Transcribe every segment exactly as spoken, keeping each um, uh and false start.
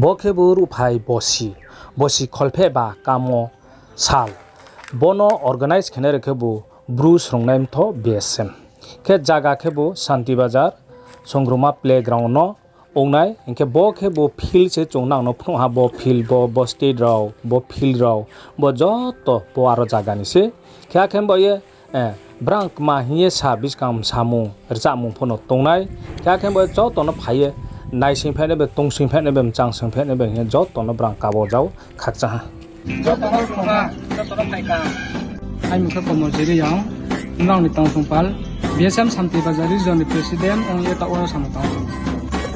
Bo khebu ruhphai bosi, bosi kholphehba kamo sal. Bono organize khenai rao khebu Bru Srungnai Mtho B S M. Khe zaga khebu Santi Bazar, Songruma playground no ongnai, hing khe bo khebu field se chung nang no phnuh ha, bo field, bo, bo stage rao, bo field rao, bo joto bo aro zaga ni se. Khe akhe bo ye, eh, brang kma hing ye sa buskang samung, rchahmung pho no tongnai. Khe akhe bo joto no phai ye, naising phainai bai, tongsing phainai bai, mchang sing phainai bai hing ye joto no brang kabo jao khakchang ha. Joto no phai kha. Aini mung khe Komorjit Reang, nang ni tang songpal, B S M Santi Bazar region ni president ong ye taoh wo samung tang tong.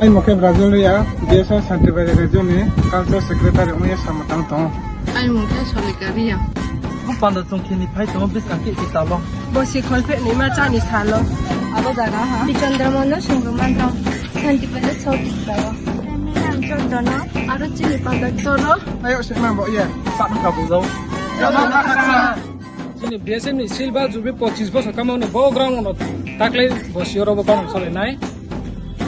Aini mung khe Brazil Reang, B S M Santi Bazar region ni culture secretary ong ye samung tang tong. Aini mung khe Solika Reang. Bo panda chung khe ni phai tong, buskang khe khe talo. Bosi kholpheh ni ma chá ni salo. Abo zaga ha. Bichandra Mono Songgruma Mtho. Santi Bazar South Tripura wo. Nang joto no. Aro chini panda toro. Ayo se ma bo ye. Sa no kabo jao. Chini B S M ni silver jubilee pochis bosor kamo ni bo ground no taklai bosi oro bo ground salai nai.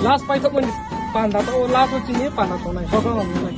Last paithohmo ni panda to last wo chini panda tongnai. Bo ground no nai.